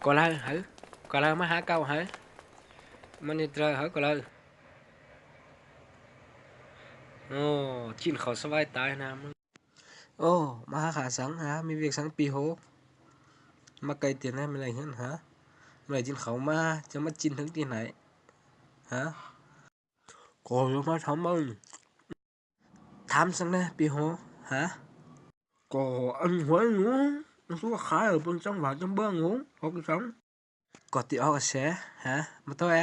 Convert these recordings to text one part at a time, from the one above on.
ກໍລາວເຮີ ກໍລາວມາຫາເກົ່າເຮີ ມັນເຮັດລາວເຮີກໍລາວ. ໂອ້ ກິນເຂົ້າສະບາຍຕາຍນາ. ໂອ້ ມາຫາຂ້າສັງຫາ ມີວຽກສັງປີໂຮ ມາໄກເຕີນນະ ມາໄດ້ເຮືອນຫາ ມາໄດ້ກິນເຂົ້າມາ ຈະມາກິນເຖິງຕີໄນຫາ. ກໍມາຖາມເບິ່ງ ຖາມສັງແດ່ປີໂຮຫາ. ກໍອັນຫວຍໜູ ມັນຄືວ່າຂາຍເປັນຈັງຫວະຈັງເບິ່ງໂຫ ອອກສັງ ກໍຕິອອກກະແສຫາ ມາຕໍ່ແອ.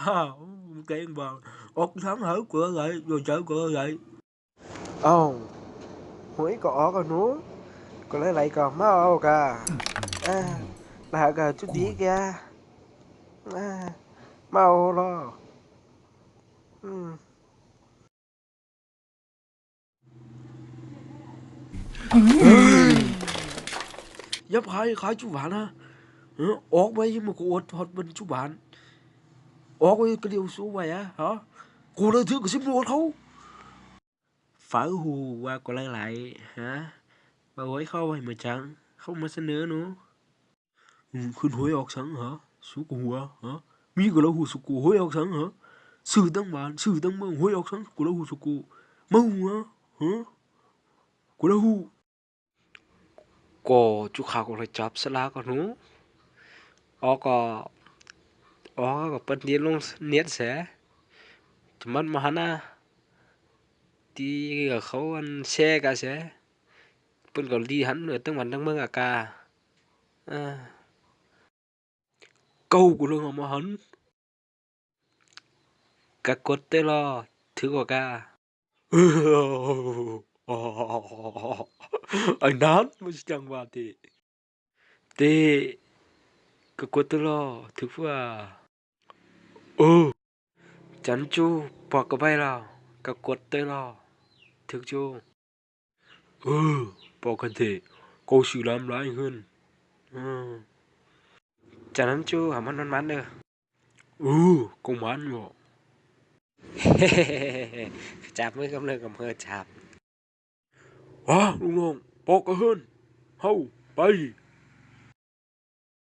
ອ້າວ ເກັ່ງບໍ່ ອອກສັງເຮີ ກົວໄຫຼ ໂດນໃຈກົວໄຫຼ. ເອົ້າ ໂຫຍ ກໍອອກກະໜູ ກໍໄຫຼໆກໍມາເອົາກະ ເອີ ລະຫາກະຈຸດດີແກ ເອີ ມາເອົາລະ ອືມ. ຢ່າພາຍ ຂາຍຈຸບານນະ ເອີ ອອກໄປ ມັນກໍອດຮອດບັນຈຸບານ ອອກໄປກະດຽວສູ້ໄວ້ອະ ຮະ ກູເລີຍຖືກກະຊິໝົດເຂົາ. ຝາກຮູ້ວ່າກໍຫຼາຍໆ ຮະ ວ່າໂຫຍເຂົາໃຫ້ມາຈັງ ເຂົາມາສະເໜີໜູ. ອືມ ຂຶ້ນຫວຍອອກສັງຫາ ສຸກຫົວຫາ ມີກໍລະຫູສຸກູ ຫວຍອອກສັງຫາ ຊື້ຕັ້ງບ້ານ ຊື້ຕັ້ງເມືອງ ຫວຍອອກສັງ ກໍລະຫູສຸກູ ມາຫູຫາ ຫາ ກໍລະຫູ. ກໍຈຸຂາກໍລະຈັບສະລາກກໍໜູ ອອກກໍ ອອກກໍເປີດເນັດລົງເນັດແສ ຈະມັດມາຫັ້ນນະ ຕີກັບເຂົາອັນແຊກະແສ ເພິ່ນກໍລີຫັ້ນເອີ ຕັ້ງບ້ານຕັ້ງເມືອງອາກາ ເອີ ເກົ້າກໍເລີຍເອົາມາຫັ້ນ ກະກົດເຕີລໍ ຖືກບໍ່ກະ ໄອ້ນັ້ນ ມັນຊິຈັ່ງວ່າຕິ ເຕ ກະກົດເຕີລໍ ຖືກວ່າ ເອີ ຈັນຈູ ປອກກະໄບລາວ ກະກົດເຕີລໍ ຖືກຈູ. ເອີ ປອກກັນເທ ເຂົາຊື່ລາມຫຼາຍເຮືອນ ເອີ ຈາກນັ້ນຈູຫາມັນມັນເດີ ເອີ ເຂົາມັນເນາະ ຈັບມືກຳເລີກຳເຮີຈັບ ວ້າ ລູກນ້ອງ ປອກກະເຮືອນ ເຮົາໄປ